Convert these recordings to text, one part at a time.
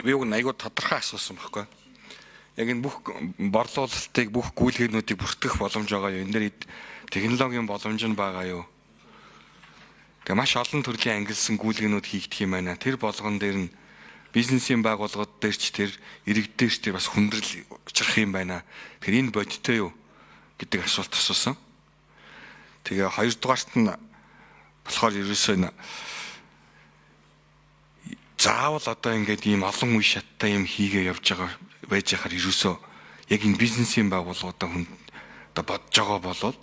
Би юу айгүй тодорхой асуусан байхгүй. Яг энэ бүх борлуулалтыг, бүх гүйлгээнүүдийг бүртгэх боломж байгаа юу? Энэ дээр технологийн боломж нь байгаа юу? Тэгээ маш олон төрлийн ангилсан гүйлгээнүүд хийгдэх юм байна. Тэр болгон дээр нь бизнесийн байгууллагууд дээр ч тэр иргэд дээр ч тэр бас хүндрэл учрах юм байна. Тэгэхээр энэ бодиттой юу гэдэг асуулт асуусан. Тэгээ хоёрдугаарт нь болохоор ерөөсөө энэ заавал одоо ингээд ийм олон үе шаттай юм хийгээ явж байгаа байж яхаар ерөөсөө яг энэ бизнесийн байгууллагуудаа хүн одоо бодож байгаа болвол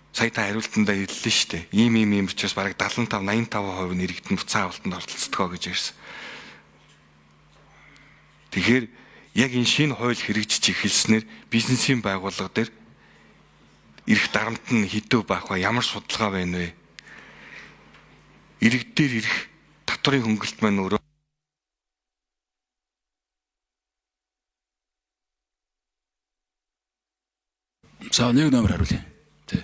сая та хариултандаа ирлээ шүү дээ. Ийм ийм ийм учраас бараг 75 85% нь иргэд нь буцаан авалтанд оролцдог гэж ярьсан. Тэгэхээр яг энэ шинэ хууль хэрэгжиж эхэлснээр бизнесийн байгууллага дээр эрх дарамт нь хэдв байх вэ? Ямар судалгаа байна вэ? Иргэд дээр ирэх татварын хөнгөлт маань өөрөө За нэг номер хариулъя. Тий.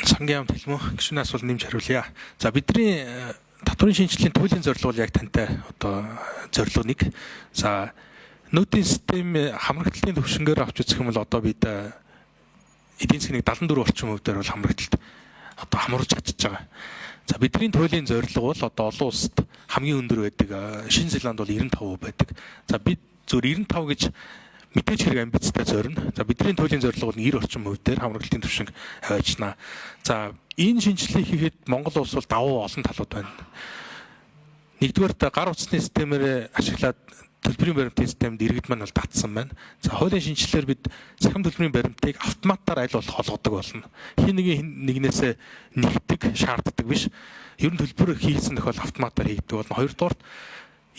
Сангийн яам Тэлмөө гишүүний асуулт нэмж хариулъя. За бидний татварын шинжилгээний туйлын зорилго бол яг тантай одоо зорилго нэг. За нүүдийн систем хамрагдлын төвшнгээр авч үзэх юм бол одоо бид эдийн засгийн 74 орчим хувь дээр бол хамрагдалт одоо хамруулж чадчихж байгаа. За бидний туйлын зорилго бол одоо олон улсад хамгийн өндөр байдаг Шинэ Зеланд бол 95% байдаг. За бид зөв 95 гэж мэдээж хэрэг амбицтай зорино. За бидний туйлын зорилго бол 90 орчим хувь дээр хамрагдлын түвшинг аваачнаа. За энэ шинжилгээ хийхэд Монгол улс бол давуу олон талууд байна. Нэгдүгээрт гар утасны системээр ашиглаад төлбөрийн баримтын системд иргэд маань бол татсан байна. За хуулийн шинжилгээр бид цахим төлбөрийн баримтыг автоматар аль болох олгодог болно. Хин нэгэн нэгнээсээ нэгдэг, шаарддаг биш. Ер нь төлбөр хийсэн тохиолдолд автоматар хийгдэг болно. Хоёрдугаарт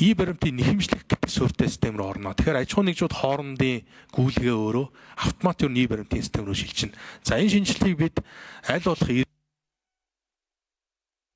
и-баримтын нэхэмжлэх гэдэг суурьтай систем рүү орно. Тэгэхээр аж ахуйн нэгжүүд хоорондын гүйлгээ өөрөө автомат ер нь и-баримтын систем рүү шилжинэ. За энэ шинжилгээг бид аль болох